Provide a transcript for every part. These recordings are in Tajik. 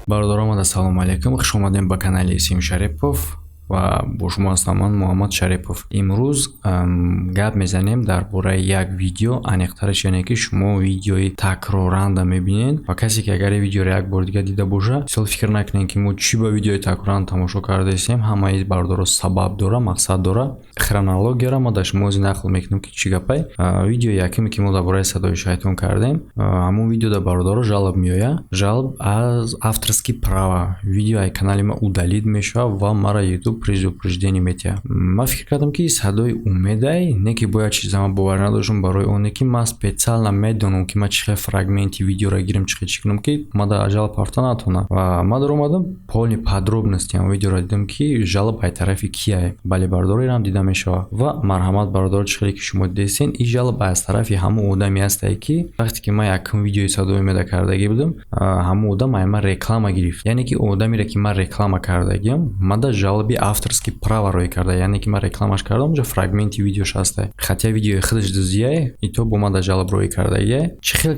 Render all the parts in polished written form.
Бародарам, ассалому алайкум, хуш омадем ба канали Исим Шарипов ва бо шумо ҳастам ман, Муҳаммад Шарипов. Имрӯз гап мезанем дар бораи як видео, аниқтараш яъне ки шумо видеои такроранда мебинед ва касе ки агар ин видеоро як бор дига дида боша, мисол, фикр накунед, ки мо чӣ ба видеои такроранд тамошо кардаистем. Ҳамаи бародаро сабаб дора, мақсад дора. Хронологияро ма дар шумо ҳозир нақл мекунам, ки чӣ гапай. Видеои якуме, ки мо дар бораи садои шайтон кардем, ҳамон видео дар бародаро жалоб меояд, жалоб аз авторский права. Видео ай канали ма удалить мешавад ва мара Ютуб предупреждение метиҳад. Ман фикр кардам, ки садои умедай, не ки бояд чиза ман боварӣ надоштам, барои оне ки ман специально медонам, ки ман чӣ хел фрагменти видеоро гирам, чӣ хел чӣ кунам, ки ма дар жалоб рафта натавонам. Ва ман даромадам, полный подробности ҳамон видеоро дидам, ки жалоб ай тарафи кияе. Бале, бародаро, инам дида мешавад. Ва марҳамат, бародаро, чӣ хеле ки шумо дидестен, ин жалоб аз тарафи ҳамон одаме ҳастае, ки вақте ки ман якум видеои садои умеда кардагӣ будам, ҳамон одам ай ман реклама гирифт. Яъне ки одамере, ки ман реклама кардагиам, ман дар жалоби авторский права рӯй карда, яъне ки ман рекламаш кардам, унҷа фрагменти видеош ҳаста, хотя видеои худаш дуздияе, и то бо ман дар жалоб рӯй кардагие. Чӣ хел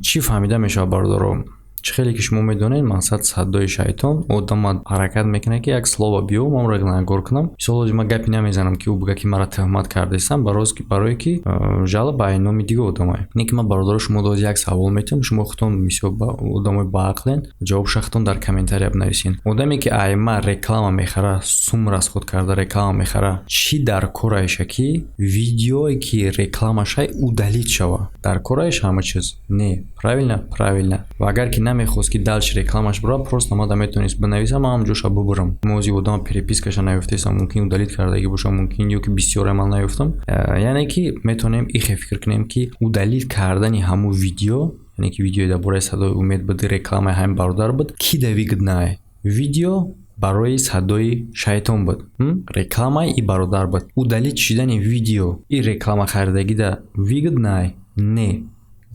чӣ фаҳмида мешавад, бародаро? Чӣ хеле ки шумо медонед, мақсад, садои шайтон одама ҳаракат мекунад, ки як слово биё, ман онро гунаҳгор кунам. Мисол, ҳозир ман гапе намезанам, ки ӯ бига, ки маро тӯҳмат кардастам, барое ки жалоб ба номи дига одамае. Не ки ман, бародаро, шумо доз як савол метиҳам, шумо худтон мисол одамои баақлен, ҷавобша худтон дар комментария бинависен. Одаме, ки ай ман реклама мехара, сум расход карда реклама мехара, чӣ дар кораеша, ки видеое, ки рекламашай, удалить шава? Дар кораеш ҳама чиз не правильно? Правильно. Ва агар ки намехост, ки дальше рекламаш бирад, просто мада метавонист бинависам, ман ҳам ҷоша бубурам. Мози одама перепискаша наёфтаистам, мумкин удалить кардагӣ боша, мумкин ё ки бисёре ман наёфтам. Яъне ки метавонем ихе фикр кунем, ки удалить кардани ҳамун видео, яъне ки видеои дар бораи садои умед буд, рекламаи ҳамин бародар буд, ки да выгоднае? Видео барои садои шайтон буд, рекламаи и бародар буд. Удалить шидани видео и реклама харидагида выгоднае? Не.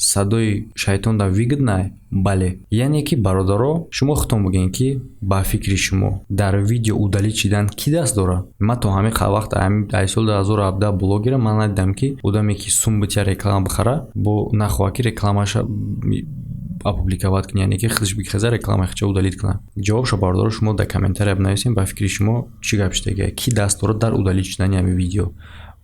Садои шайтон да выгоднае? Бале. Яъне ки, бародаро, шумо худтон бигӯед, ки ба фикри шумо дар видео удалить шидан кӣ даст дорад? Ман то ҳамин вақт, ай соли 2017 блогера, ман надидам, ки одаме, ки сум битя реклама бихара, бо нахоҳад, ки рекламаша опубликовать кунад, яъне ки худаш бихеза, рекламаи худша удалить кунад. Ҷавобшо, бародаро, шумо дар комментария бинависем. Ба фикри шумо чӣ гап шудагия, кӣ даст дорад дар удалить шудани ҳамин видео?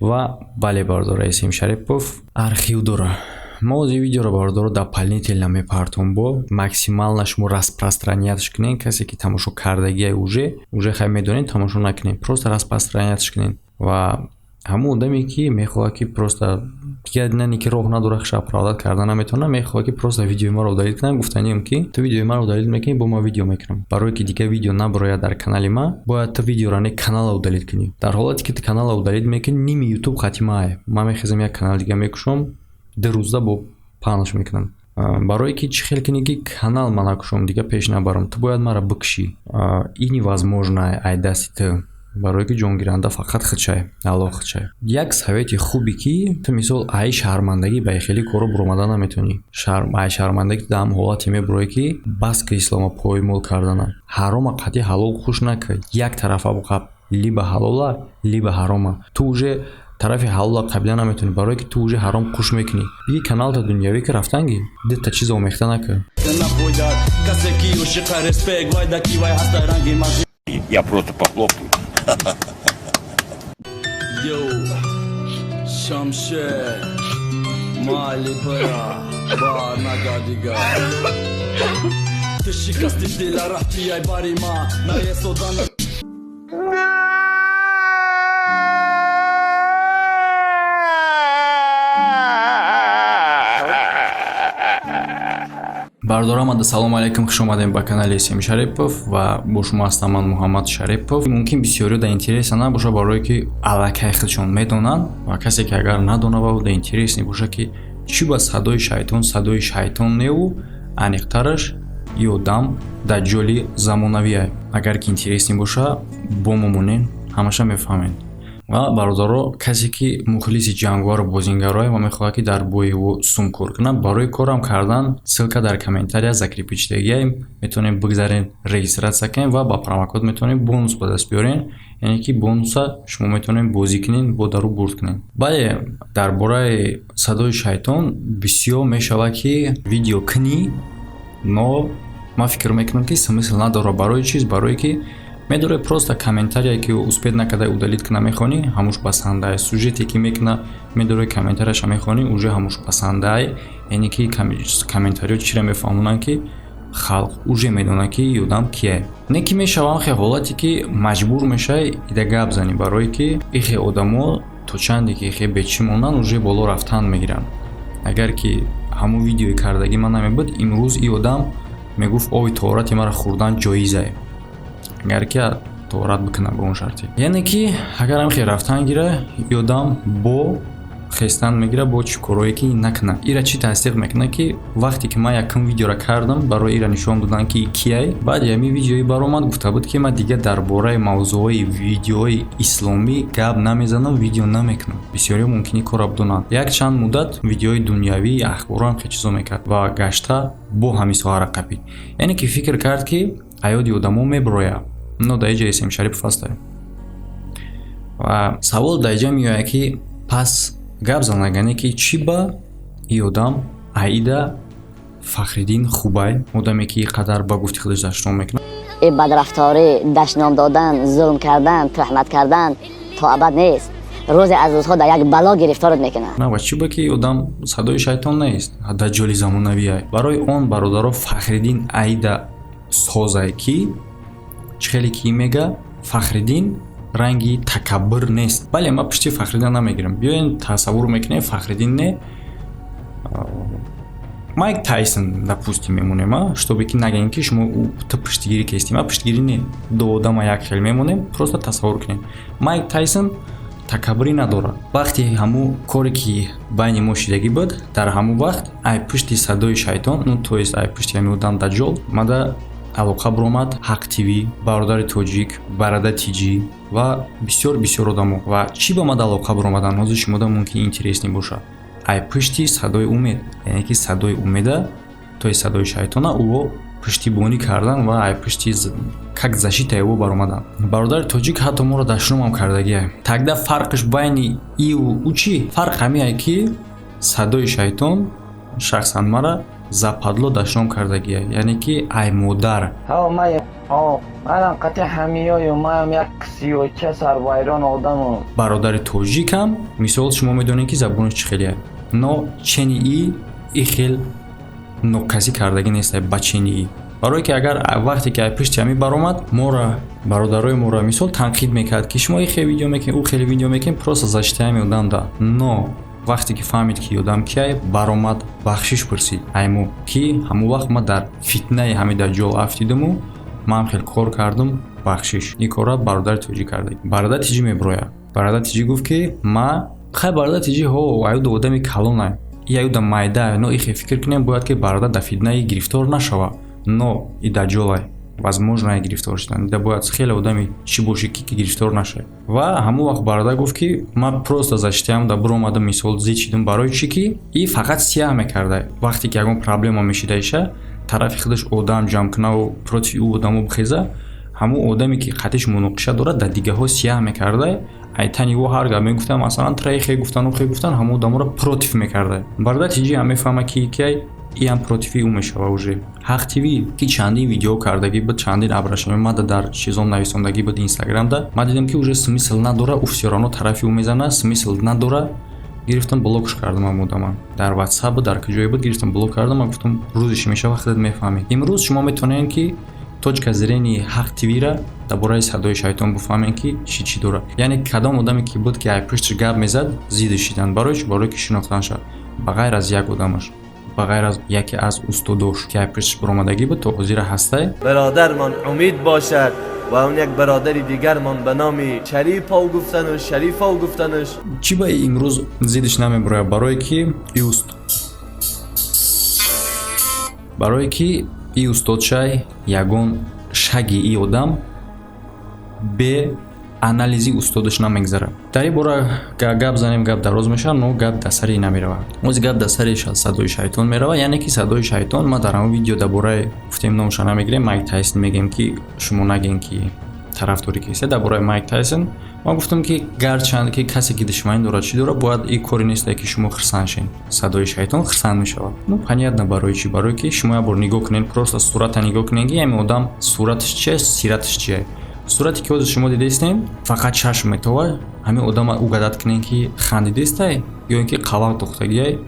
Ва бале, бародаро, Исим Шарипов архив дорад. Мо ози видеоро, бародаро, дополнительно мепартом, бо максимально шумо распространятьш кунед. Касе ки тамошо кардагия, уже хай медонед, тамошо накунед, просто распространятьш кунед. Ва ҳамон одаме, ки мехоҳад, ки просто дигар нане ки роҳ надорад, худша оправдать карда наметавонад, мехоҳад, ки просто видеои маро удалить кунад, гуфтаниам, ки ту видеои маро удалить мекунӣ, бо ман видео мекунам. Барое ки дигар видео набарояд дар канали ман, бояд ту видеоро, не канала, удалить кунӣ. Дар ҳолате ки ту канала удалить мекунӣ, ними Ютуб хатимае. Ман мехезам, як канали дига мекушом, 2 рӯза бо паҳнаш мекунам. Барое ки чӣ хел кунӣ, ки канал ман накушом, дига пеш набарам, ту бояд маро бикушӣ. И невозможно ай дасти ту, барое ки ҷонгиранда фақат худшай, Аллоҳ худшай. Як совети хубе, ки ту, мисол, ай шармандагӣ ба хеле корро буромада наметавонӣ. Ай шармандагӣ ту дар ҳам ҳолате мебурое, ки бас ки ислома поймол кардана, ҳарома қатъи ҳалол хуш накар. Як тарафа буқаб, либо ҳалола, либо ҳарома. Ту уже тарафи ҳалола қабила наметавонӣ, барое ки ту уже ҳаром қуш мекунӣ. Биги каналта дунявӣ ки рафтанги, дита чиз омехта накар. Касе ки ошиқа, респект вайда, ки вай ҳаста ранги ман. Я просто похлопаю. Йоу, Шамшер, Мали бара, бар нага дигар. Ту шикасти дила, рафти ай бари ма, наесодан. Бародарам, ассалому алайкум, хуш омадем ба канали Исим Шарипов ва бо шумо ҳастам ман, Муҳаммад Шарипов. Мумкин бисёриё дар интереса набоша, барое ки аллакай худшон медонанд, ва касе ки агар надонава, дар интерес небоша, ки чӣ ба садои шайтон садои шайтон неву, аниқтараш, и одам даҷҷоли замонавие. Агар ки интерес небоша, бо мо монен, ҳамаша мефаҳмед. Ва бародаро, касе ки мухлиси ҷангвару бозингарое ва мехоҳад, ки дар бои ӯ сум кор кунад, барои корам кардан ссылка дар комментария закрепить шудагиам, метавонем бигзарен, регистрация кунем ва ба промокод метавонем бонус ба даст биёрем. Яъне ки бонуса шумо метавонем бозӣ кунед, бо дару бурд кунед. Бале, дар бораи садои шайтон бисёр мешавад, ки видео кунӣ, но Ман фикр мекунам, ки смысл надорад. Барои чиз? Барое ки медорӣ, просто комментарие ки успеть накарда удалить куна, мехонӣ, ҳамуш басандае. Сюжете ки мекуна, медорӣ, комментарияша мехонӣ, уже ҳамуш басандае. Яъне ки комментариё чиро мефаҳмонанд, ки халқ уже медонад, ки и одам кие. Не ки мешавам хе ҳолате, ки маҷбур мешавӣ ида гап занӣ, барое ки ихе одамо то чанде ки хе бечӣ монанд, уже боло рафтан мегиранд. Агар ки ҳамун видеои кардагӣ ман намебуд, имрӯз и одам мегуфт, оби тоҳорати маро хӯрдан ҷоизае, агар ки тоҳорат бикунам ба он шарти. Яъне ки агар ҳам хе рафтан гира, и одам бо хестан мегира, бо чӣ корое ки накунад. Ира чӣ тасдиқ мекунад, ки вақте ки ман якум видеора кардам, барои ира нишон додан, ки кияй, баъди ҳамин видеои баромад, гуфта буд, ки ман дигар дар бораи мавзӯъҳои видеоҳои исломӣ гап намезанам, видео намекунам. Бисёриҳо мумкин ин корро бидонанд. Як чанд муддат видеои дунявӣ, ахборам, хе чизо мекард ва гашта бо ҳамин соҳара қапид. Яъне ки фикр кард, ки ҳаёти одамо меброяд, но дар иҷа Эсем Шарипов ҳастай. Ва савол дар иҷа меояд, ки пас гап занагане, ки чӣ ба и одам аида Фахриддин хубай, одаме ки қадар ба гуфти худаш дашном мекунад. И бадрафторӣ, дашном додан, зулм кардан, туҳмат кардан то абад нест. Рӯзе аз рӯзҳо дар як бало гирифторат мекунад. На, ва чӣ ба ки одам садои шайтон нест, даҷҷоли замонавиай. Барои он, бародаро, Фахриддин аида созай, ки чӣ хеле ки мега, Фахриддин ранги такаббур нест. Бале, ман пушти Фахриддин намегирам. Биёен, тасаввур мекунем, Фахриддин не, Майк Тайсон, допустим, мемонем, чтобы ки нагӯем, ки шумо ту пуштигирӣ кестӣ. Ман пуштигирӣ не, ду одама як хел мемонем, просто тасаввур кунем. Майк Тайсон такаббурӣ надорад. Вақте ҳамун коре ки байни мо шидагӣ буд, дар ҳамун вақт ай пушти садои шайтон, ну то есть ай пушти ҳамин одам даҷҷол, мада алоқа баромад Ҳақ ТВ, бародари тоҷик, Барада Тиҷӣ ва бисёр бисёр одамо. Ва чӣ ба мада алоқа баромадан, ҳозир шумода мумкин интересный бошад. Ай пушти садои умед, яъне ки садои умеда, то есть садои шайтона ӯо пуштибонӣ кардан ва ай пушти как защитаи ӯ баромадан. Бародари тоҷик ҳатто моро дашномам кардагия. Тогда фарқш байни иву ӯ чӣ? Фарқ ҳамиае, ки садои шайтон шахсан мара западло дашном кардагия, яъне ки ай модар. Манам қати ҳамиёю, маам як сиёча сарвайрон одамам. Бародари тоҷикам, мисол, шумо медонед, ки забонаш чӣ хелия, но чени и хел нокасӣ кардагӣ нест ба чени и. Барое ки агар вақте ки ай пушти ҳамин баромад, мора, бародарои моро, мисол, танқид мекард, ки шумо и хел видео мекунед, ӯ хеле видео мекунед, просто защитаи ҳамин одам да. Но вақте ки фаҳмид, ки одам киай, баромад, бахшиш пурсид аймо, ки ҳамон вақт ман дар фитнаи ҳамин даҷҷол афтидиму ман хел кор кардам, бахшиш. Ин корра бародари тоҷик карда. Бародар тиҷӣ меброяд. Бародар тиҷӣ гуфт, ки ма хай, бародар тиҷӣ ҳо аюда одами калонай, и аюда майда, но ихе фикр кунем, бояд ки бародар дар фитнаи гирифтор нашава. Но и даҷҷолай, возможно гирифтор шудан, ида бояд хеле одами чӣ бошӣ, ки гирифтор нашавӣ. Ва ҳамон вақт бародар гуфт, ки ман просто защитаям да биромадам, мисол, зид шидам. Барои чӣ ки и фақат сияҳ мекарда, вақте ки ягон проблема мешидаиша, тарафи худаш одам ҷамъ кунаву против ӯ одамо бихеза, ҳамон одаме ки қатиш муноқиша дорад, дар дигаҳо сияҳ мекарда, айтани ӯ ҳар гап мегуфтан, масалан, траи хе гуфтан, ӯ хе гуфтан, ҳамон одаморо против мекарда. Бародар тиҷи ҳам мефаҳма, ки киай, иам противи ӯ мешава. Уже Ҳақ ТВ, ки чандин видео кардагӣ буд, чандин обращение мада дар чизом нависондагӣ буд инстаграмда, ман дидам, ки уже смысл надора, ӯ всё равно тарафи ӯ мезана, смысл надора, гирифтам, блокш кардам ам одама. Дар ватсап буд, дар куҷое буд, гирифтам, блок кардам. Ман гуфтам, рӯзеш мешава, худат мефаҳмӣ. Имрӯз шумо метавонед, ки точка зрения Ҳақ ТВра дар бораи садои шайтон бифаҳмем, ки чӣ чӣ дорад. Яъне кадом одаме ки буд, ки ай пушташ гап мезад, зида шидан. Барои чӣ? Барое ки шинохтан шавад, ба ғайр аз як одамаш, ба ғайр аз яке аз устодош, ки ай пушташ баромадагӣ буд, то ҳозира ҳастай. Бародармон Умид бошад ва он як бародари дигармон ба номи Шарипов гуфтанаш, Шарифов гуфтанаш. Чӣ ба имрӯз зидиш намебурояд? Барое ки барое ки и устодшай ягон шаги и одам бе анализи устодаш намегзарад. Дар ин бора гап занем, гап дароз мешавад, но гап дар сари намеравад. Ози гап дар сари садои шайтон меравад. Яъне ки садои шайтон, ма дар ҳамон видео дар бораи, гуфтем, номаша намегирем, Майк Тайсон мегӯем, ки шумо нагӯем, ки тарафдори кисе. Дар бораи Майк Тайсон Ман гуфтам, ки гарчанд ки касе ки душманӣ дорад, чӣ дорад, бояд ин коре несте, ки шумо хирсанд шен. Садои шайтон хирсанд мешавад. Ну, понятно, барои чӣ? Барое ки шумо як бор нигоҳ кунед, просто сурата нигоҳ кунед, ки ҳамин одам сураташ чиаст, сираташ чия. Сурате ки ҳозир шумо дидаистем, фақат чашм метовад. Ҳамин одама угадать кунед, ки хандидистай ё ин ки қавақ духтагиай,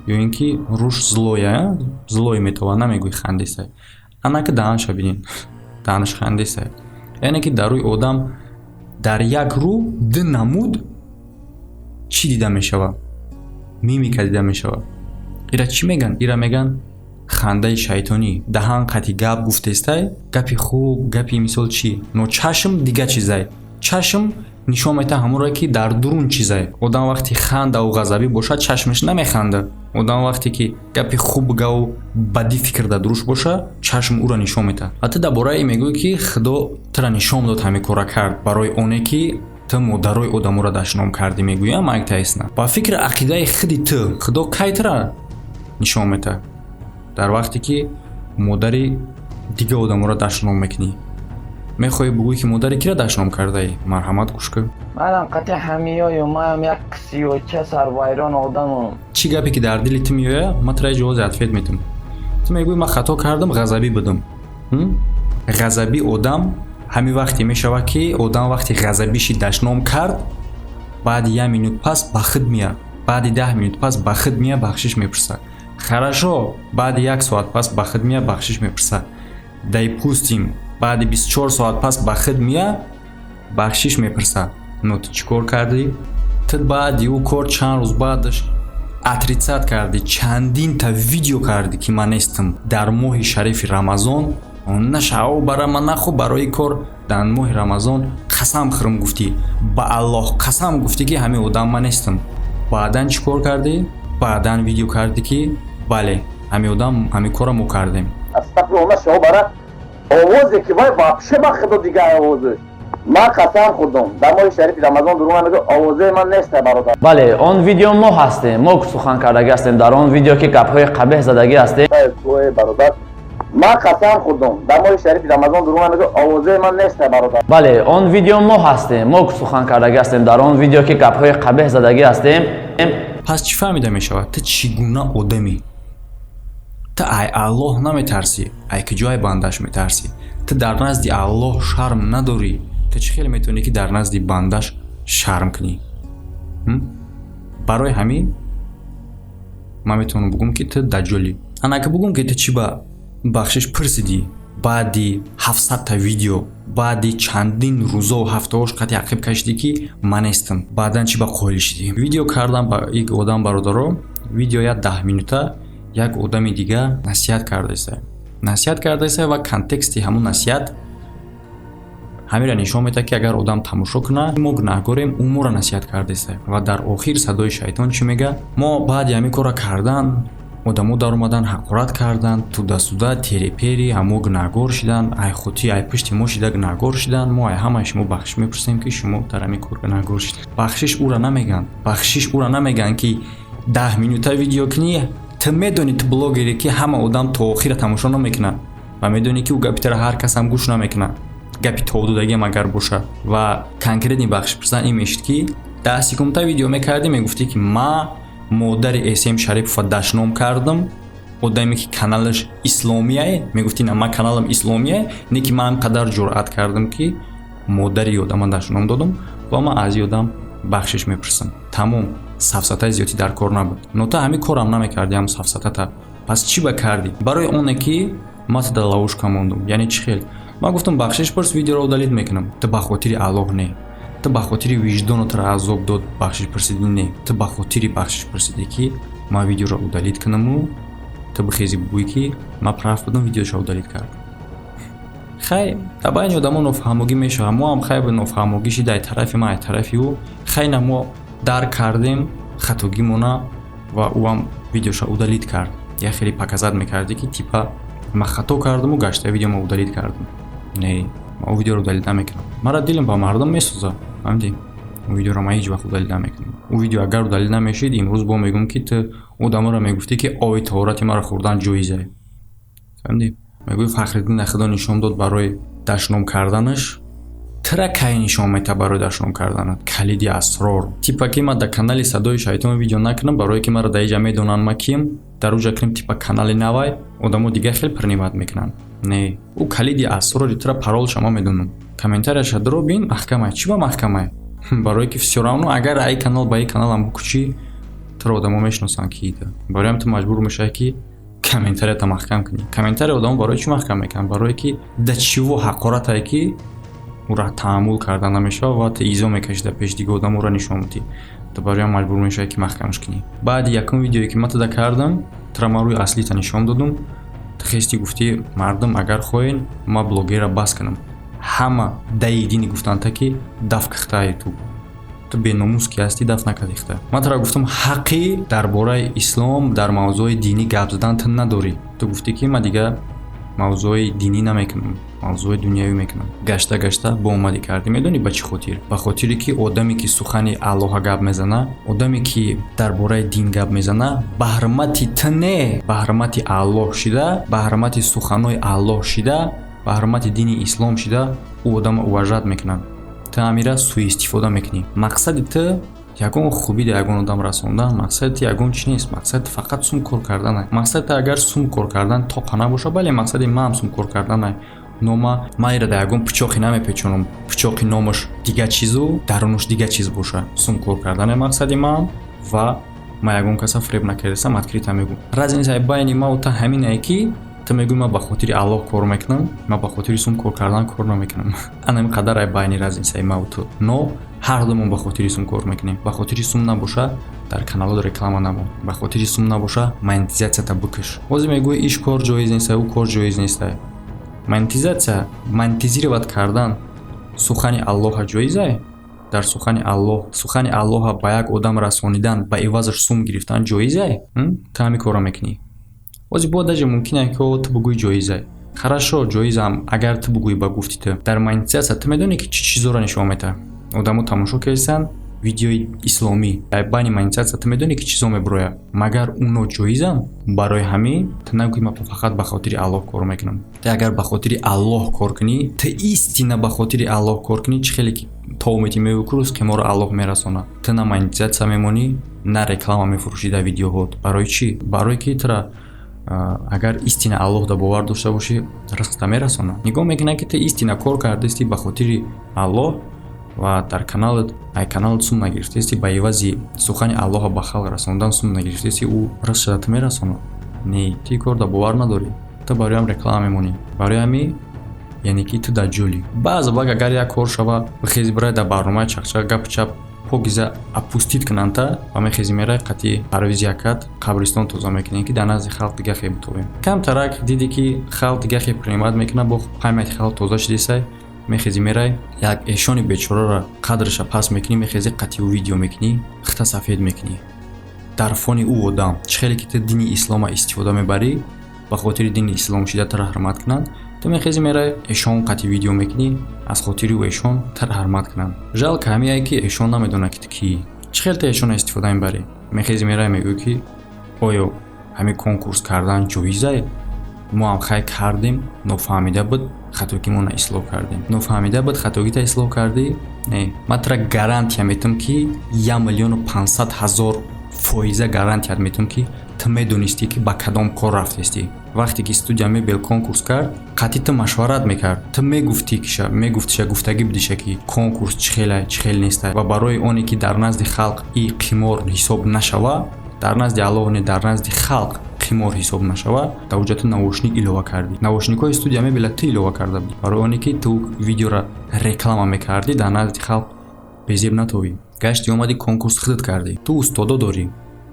ё ин ки рӯш злоя, злой метовад, намегӯи хандистай. Анаки даҳанша бинед, даҳанаш хандистай. Яъне ки дар рӯи одам дар як рӯ ду намуд чӣ дида мешавад? Мимика дида мешавад. Ира чӣ меган? Ира меган хандаи шайтонӣ. Даҳан қати гап гуфтестай, гапи хуб, гапи мисол чӣ, но чашм дига чизай. Чашм нишон медиҳад ҳамонро, ки дар дурун чизай. Одам вақти хандаву ғазабӣ бошад, чашмаш намехандад. Одам вақте ки гапи хуб гаву бадӣ фикр дар дуруш боша, чашм ӯро нишон медиҳад. Ва ту дар бораи ин мегӯӣ, ки Худо тура нишон дод, ҳамин корра кард, барои оне ки ту модарои одаморо дашном кардӣ, мегӯям майк Тайсона. Ба фикри ақидаи худи ту, Худо кай тура нишон медиҳад? Дар вақте ки модари дига одаморо дашном мекунӣ. Мехоҳӣ бугӯӣ, ки модари киро дашном кардаӣ? Марҳамат, гӯш кун. Манам қати ҳамиёю маям як сиёча сарвайрон одамам. Чӣ гапе ки дар дили ту меояд, ман тура ҷавози ответ метам. Ту мегӯӣ, ман хато кардам, ғазабӣ будам. Ғазабӣ одам ҳамин вақте мешавад, ки одам вақте ғазабиши дашном кард, баъди як минут пас ба худ меяд, баъди 10 минут пас ба худ меяд, бахшиш мепурсад. Хорошо, баъди як соат пас ба худ меяд, бахшиш мепурсад. Допустим, баъди 24 соат пас ба худ меяд, бахшиш мепурсад. Но ту чӣ кор кардӣ? Ту баъди ӯ кор чанд рӯз баъдаш отрицать кардӣ, чандинта видео кардӣ, ки ман нестам. Дар моҳи шарифи Рамазон нашао бара ман нахо барои кор дар моҳи Рамазон қасам хӯрм гуфтӣ, ба Аллоҳ қасам гуфтӣ, ки ҳамин одам ман нестам. Баъдан чӣ кор кардӣ? Баъдан видео кардӣ, ки бале, ҳамин одам, ҳамин корро мо кардем. Астағфируллоҳ, шао бара овозе ки вай вообще ба Худо дигар овозе. Ман қасам хӯрдам, дар моҳи шарифи Рамазон дурӯғ намегӯ, овозаи ман нест, бародар. Бале, он видео мо ҳастем, мо сухан кардагӣ ҳастем дар он видео, ки гапҳои қабеҳ задагӣ ҳастем. Ой, бародар, ман қасам хӯрдам, дар моҳи шарифи Рамазон дурӯғ намегӯ, овозаи ман нест, бародар. Бале, он видео мо ҳастем, мо сухан кардагӣ ҳастем дар он видео, ки гапҳои қабеҳ задагӣ ҳастем. Пас чӣ фаҳмида мешавад? Ту чӣ гуна одамӣ? Ту ай Аллоҳ наметарсӣ, ай куҷоай бандаш метарсӣ? Ту дар назди Аллоҳ шарм надорӣ, ту чӣ хеле метавонӣ, ки дар назди бандаш шарм кунӣ? Барои ҳамин ман метавонам бугӯм, ки ту даҷҷолӣ. Анака бугӯм, ки ту чӣ ба бахшиш пурсидӣ баъди 700-та видео, баъди чандин рӯзову ҳафтаҳош қати ақиб кашидӣ, ки ман нестам. Баъдан чӣ ба қоил шидӣ? Видео кардам ба ик одам, бародаро, видео як 10 минута, як одами дигар насиҳат кардаиста, насиҳат кардаиста ва контексти ҳамун насиҳат ҳаминро нишон медиҳад, ки агар одам тамошо кунад, мо гунаҳгорем, ӯ моро насиҳат кардаиста. Ва дар охир садои шайтон чӣ мегӯяд? Мо баъди ҳамин корро кардан, одамо даромадан, ҳақорат карданд, туда-сюда, тери-пери, ҳамо гунаҳгор шиданд, ай хути, ай пушти мо шида гунаҳгор шиданд. Мо ай ҳамаи шумо бахшиш мепурсем, ки шумо дар ҳамин кор гунаҳгор шидед. Бахшиш ӯра намегӯянд, бахшиш ӯра намегӯянд, ки 10 минута видео кунӣ. Ту медонӣ, ту блогере, ки ҳама одам то охира тамошо намекунад, ва медонӣ, ки ӯ гапи тара ҳар касам гӯш намекунад, гапи тобдодагиам агар бошад. Ва конкретный бахшиш пурсидан ин мешид, ки 10 секунда видео мекардӣ, мегуфтӣ, ки ма модари Эсем Шарипова дашном кардам, одаме ки каналаш исломияе. Мегуфтӣ, на, ман каналам исломияе, не ки ман қадар ҷуръат кардам, ки модари одама дашном додам ва ман аз и одам бахшиш мепурсам. Тамом, сафсатаи зиёдӣ дар кор набуд. Но ту ҳамин корам намекардӣ, ҳам сафсатата. Пас чӣ ба кардӣ? Барои оне ки ман ту дар ловушка мондум. Яъне чӣ хел? Ман гуфтам, бахшиш пурс, видеоро удалить мекунам. Ту ба хотири Аллоҳ не, ту ба хотири виҷдонатро азоб дод бахшиш пурсидӣ, не, ту ба хотири бахшиш пурсидӣ, ки ман видеоро удалить кунаму ту бихези, бугӯӣ, ки ман прав будам, видеошо удалить кардам. Хай, дар байни одамо нофаҳмогӣ мешавад. Мо ҳам хай нофаҳмогӣ шида, ай тарафи ман, ай тарафи ӯ. Хай, на, мо дарк кардем хатогимона ва ӯ ҳам видеошо удалить кард. Як хеле показать мекардӣ, ки типа ман хато кардаму гашта видеома удалить кардам. Не, ман ӯ видеоро удалить намекунам. Мара дилам ба мардум месӯзад, фаҳмидӣ? Ӯ видеоро ман ҳеҷ вақт удалить намекунам. Ӯ видео агар удалить намешид, имрӯз бо мегӯм, ки ту одаморо мегуфтӣ, ки оби таҳорати маро хӯрдан ҷоизае, фаҳмидӣ? Мегӯи, Фахриддин Худо нишон дод барои дашном карданаш. Тра кай нишон мета барои дашном карданат калиди асрор? Типа ки ман дар канали Садои Шайтон видео накунам, барое ки маро дар иҷа медонанд, ма кием, дар уҷа кунем, типа канали навай, одамо дига хел принимать мекунанд. Не, ӯ калиди асрори тра, паролша ма медонам. Комментарияша дро бин, маҳкамай. Чӣ ба маҳкамай? Барое ки всё равно агар ай канал ба и каналам букучӣ, туро одамо мешиносанд, ки ида. Бароям ту маҷбур мешавӣ, ки комментарията маҳкам кунӣ. Комментария одамо барои чӣ маҳкам мекунанд? Барое ки да чиво ҳақоратае, ки ӯра таҳаммул карда намешавад ва ту изо мекашӣ дар пеши дига одам, ӯра нишон медиҳӣ. Ту бароям маҷбур мешавӣ, ки маҳкамаш кунӣ. Баъди якум видеое, ки ман туда кардам, тура ман рӯи аслита нишон додум, ту хести гуфтӣ: «Мардум, агар хоҳен, ман блогерра бас кунам». Ҳама даи дини гуфтанта, ки даф кихтаи ту, ту беномус ки ҳастӣ, даф накардихта. Ман тура гуфтам, ҳаққи дар бораи ислом, дар мавзӯи динӣ гап задан ту надорӣ. Ту гуфтӣ, ки ман дига мавзӯи динӣ намекунам, мавзӯи дунявӣ мекунам. Гашта гашта бо омадӣ кардӣ. Медонӣ ба чӣ хотир? Ба хотире ки одаме, ки сухани Аллоҳа гап мезана, одаме, ки дар бораи дин гап мезана, ба ҳурмати ту не, ба ҳурмати Аллоҳ шида, ба ҳурмати суханои Аллоҳ шида, ба ҳурмати дини ислом шида, ӯ одама уважать мекунад. Ту ҳамира суистифода мекунӣ. Мақсади ту ягон хубӣ дар ягон одам расондан, мақсади ту ягон чи нест. Мақсади ту фақат сум кор карданай. Мақсади ту агар сум кор кардан тоқа набоша, бале, мақсади маам сум кор карданай, но ма ира дар ягон пичоқе намепечонам, пичоқи номаш дига чизу дарунаш дига чиз боша. Сум кор карданай мақсади маам ва ма ягон каса фиреб накардасам, открыто мегӯм. Разницаи байни маву ту ҳаминае, ки ту мегӯӣ, ман ба хотири Аллоҳ кор мекунам, ман ба хотири сум кор кардан кор намекунам. Ана ин қадар ай байни разницаи маву ту. Но ҳар думон ба хотири сум кор мекунем. Ба хотири сум набоша, дар каналот реклама набон. Ба хотири сум набоша, монетизатсията бикаш. Ҳозир мегӯӣ, иш кор ҷоиз неста, ӯ кор ҷоиз неста. Монетизатсия, монетизировать кардан сухани Аллоҳа ҷоизае? Дар сухани Аллоҳ, сухани Аллоҳа ба як одам расонидан, ба ивазаш сум гирифтан ҷоизае? Ту ҳамин корро мекунӣ. Ҳозир бо даже мумкин е, ки ту бугӯӣ, ҷоизае. Хорошо, ҷоизам агар ту бугӯӣ, ба гуфти ту. Дар монетизатсия ту медонӣ, ки чӣ чизоро нишон медиҳад? Одамо тамошо кардисанд видеои исломӣ, дар байни монетизатсия ту медонӣ, ки чизо мебурояд? Магар уно ҷоизанд? Барои ҳамин ту нагӯӣ, ман фақат ба хотири Аллоҳ кор мекунам. Ту агар ба хотири Аллоҳ кор кунӣ, ту истина ба хотири Аллоҳ кор кунӣ, чӣ хеле ки томети мевукӯ, ризқи моро Аллоҳ мерасонад, ту на монетизатсия мемонӣ, на реклама мефурӯшӣ дар видеоҳот. Барои чӣ? Барое ки тура агар истина Аллоҳ да бовар дошта бошӣ, ризқта мерасонад. Нигоҳ мекунад, ки ту истина кор кардасти ба хотири Аллоҳ ва дар каналат, ай каналат сум нагирифтаисти, ба ивази сухани Аллоҳа ба халқ расондан сум нагирифтаисти, ӯ ризқшада ту мерасонад. Не, ту кор да бовар надорӣ, ту бароям реклама мемонӣ. Барои ҳамин, яъне ки ту даҷҷолӣ. Баъзе вақт агар як кор шава, бихези, бирай дар барномаи Чақчақ гапу чап покиза опустить кунандта ва мехези, мерай қатъи Парвизи якат қабристон тоза мекунем, ки дар назди халқ дига хе бутовем. Камтарак диди, ки халқ дига хе принимать мекунад, бо памяти халқ тоза шидисай, мехези, мерай, як эшони бечораро қадраша паст мекунӣ, мехези, қатъи ӯ видео мекунӣ, хита сафед мекунӣ дар фони ӯ одам. Чӣ хеле ки ту дини ислома истифода мебарӣ, ба хотири дини ислом шида тура ҳурмат кунанд, ту мехези, мерай, эшон қатъи видео мекунӣ, аз хотири ӯ эшон тура ҳурмат кунанд. Жалко ҳамияе, ки эшон намедонад, ки ту кии. Чӣ хел ту эшона истифода мебарӣ? Мехези, мерай, мегӯӣ, ки оё ҳамин конкурс кардан ҷоизае? Мо ҳам хай кардем, нофаҳмида буд, хатогимона ислоҳ кардем. Нофаҳмида буд, хатогита ислоҳ кардӣ? Не, ман тура гарантия метам, ки 1 500 000% гарантият метам, ки ту медонистӣ, ки ба кадом кор рафтестӣ. Вақте ки студия мебел конкурс кард, қатъи ту машварат мекард, ту мегуфтӣ, ки мегуфтиша, гуфтагӣ будиша, ки конкурс чӣ хелай, чӣ хел нестай. Ва барои оне ки дар назди халқ и қимор ҳисоб нашава, дар назди Аллоҳ не, дар назди халқ қимор ҳисоб нашава, дар уҷа ту наушник илова кардӣ. Наушникҳои студия мебела ту илова карда будӣ, барои оне ки ту видеора реклама мекардӣ, дар назди халқ безеб натовӣ. Гашти омадӣ, конкурс худат кардӣ. Ту устодо дорӣ,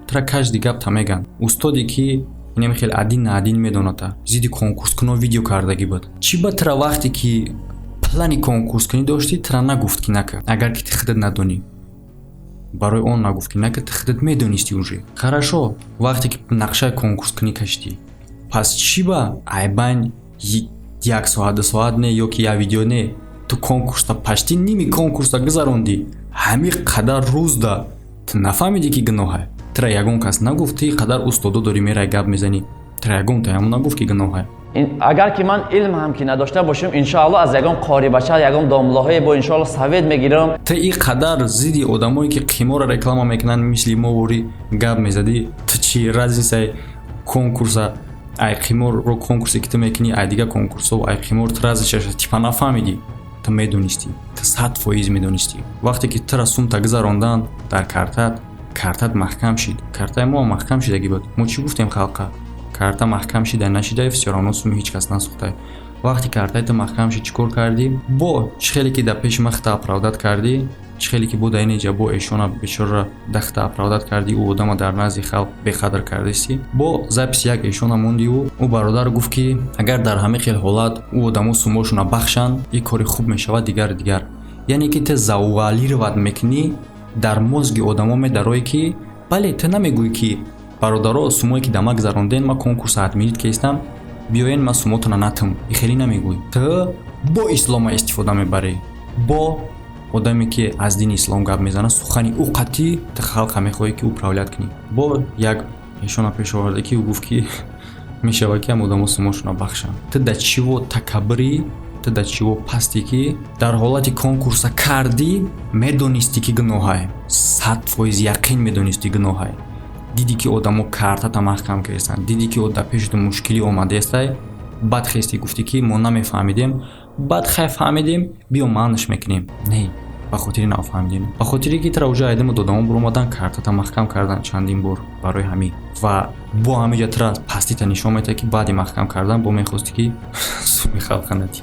тура каждый гапта меган. Устоде, ки инам хел один на один медоната, зидди конкурскуно видео кардагӣ буд. Чӣ ба тура, вақте ки плани конкурскунӣ доштӣ, тура нагуфт, ки нака, агар ки ту худат надонӣ? Барои он нагуфт, ки нака, ту худат медонистӣ уже. Хорошо, вақте ки нақшаи конкурскунӣ кашидӣ, пас чӣ ба айбайн як соат, 2 соат не, ё ки як видео не, ту конкурста почти ними конкурса гузарондӣ? Ҳамин қадар рӯзда ту нафаҳмидӣ, ки гуноҳе? Тура ягон кас нагуфт? Ту қадар устодо дорӣ, мерай, гап мезанӣ. Тра ягон таяму нагуфт, ки гуноҳае. Агар ки ман илм ҳам ки надошта бошам, иншоалло, аз ягон қорибача, ягон домлаҳое бо, иншоалло, совет мегирам. Ту ин қадар зидди одамое, ки қиморро реклама мекунанд, мисли мо ворӣ гап мезадӣ. Ту чӣ разницаи конкурса ай қиморро, конкурсе ки ту мекунӣ, ай дигар конкурсҳо, ай қимор, ту разницаша типа нафаҳмидӣ? Ту медонистӣ, ту 100% медонистӣ. Вақте ки тура сумта гузарондан дар картат, картат маҳкам шид. Картаи мо маҳкам шидагӣ буд. Мо чӣ гуфтем халқа? Карта маҳкам шида нашида, всё равно суми ҳеҷ кас насӯхтай. Вақте картаи ту маҳкам шид, чӣ кор кардӣ? Бо чӣ хеле ки дар пеши ман хита оправдать кардӣ, чӣ хеле ки бо дар инеҷа бо эшона бечорра дахта оправдать кардӣ, ӯ одама дар назди халқ беқадр кардисӣ. Бо записи як эшона мондиу ӯ бародар гуфт, ки агар дар ҳамин хел ҳолат ӯ одамо сумошона бахшанд, ин кори хуб мешавад, дигар дигар. Яъне ки ту завуалировать мекунӣ, дар мозги одамо медарое, ки бале, ту намегӯӣ, ки бародаро, сумое ки да ма гузаронден, ма конкурса отменить кестам, биёен, ман сумотона натам. И хеле намегӯӣ. Ту бо ислома истифода мебарӣ, бо одаме ки аз дини ислом гап мезанад, сухани ӯ қатъӣ ту халқа мехоҳӣ, ки управлять кунӣ. Бо як эшона пеш оварда, ки ӯ гуфт, ки мешавад, ки ҳам одамо сумошона бахшанд. Ту да чиво такаббурӣ, ту да чиво пастӣ, ки дар ҳолати конкурса кардӣ, медонистӣ, ки гуноҳае, 100% яқин медонистӣ, гуноҳае. Дидӣ, ки одамо картата маҳкам карданд, дидӣ, ки дар пеши ту мушкилӣ омадаестай, баъд хестӣ, гуфтӣ, ки мо намефаҳмидем, баъд хай фаҳмидем, биё маънаш мекунем. Не, ба хотири нафаҳмидем, ба хотире ки тара уже айдама додамо буромадан, картата маҳкам кардан чандин бор барои ҳамин. Ва бо ҳамиҷа тара пастита нишон медиҳад, ки баъди маҳкам кардан бо мехостӣ, ки суми халқа натӣ.